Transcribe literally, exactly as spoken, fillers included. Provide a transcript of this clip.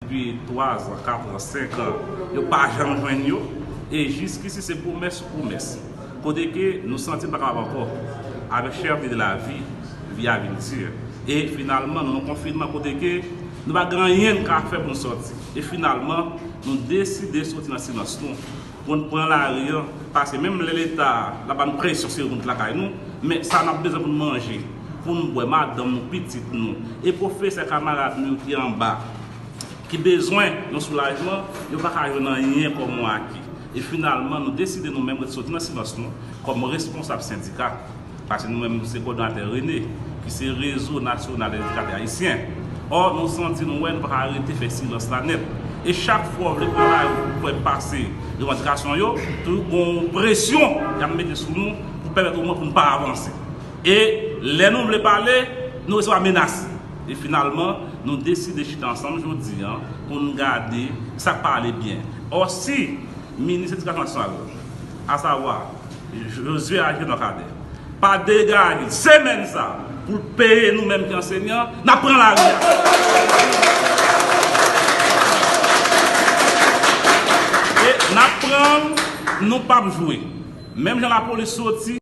Depi twa zan, kat zan, senk an, yo pa janm jwenn yo. E jiskisi se pwomès sou pwomès. Kote ke nou santi n pa kapab ankò avèk chète de lavi, vi a vin di. E finalman, nou nan konfinman kote ke nou pa gen anyen n ka fè pou n sòti. E finalman, nou deside sòti nan silans nou pou n pran lari an, paske menm lè Leta la ba n presyon se rete lakay nou, men sa n ap bezwen pou n manje, pou n bwè, madanm nou, pitit nou, e pwofesè kamarad nou yo ki anba, ki bezwen yon soulajman, yo pa ka jwenn anyen kòm yon aki. E finalman, nou deside nou menm ret sòti nan silans nou kòm responsab sendika. Paske nou menm, se kòdonatè Rene, ki se Rezo Nasyonal Endikatè Ayisyen. Ò, nou santi nou wè nou pa ka rete fè silans la nèt. E chak fwa w vle pran lari pou w pase revandikasyon yo, toujou gen yon presyon y ap mete sou nou pou pèmèt omwen pou n pa avanse. E lè nou vle pale, nou resevwa menas. E finalman, nou deside chita ansanm jodi a pou n gade sa k pa ale byen. Ò, si minis edikasyon nasyonal, asavwa Josué Agenor Cadet, pa degaje semèn sa pou l peye nou menm ki ansenyan, n ap pran lari a. E n ap pran l, nou p ap jwe. Menm jan lapolis soti,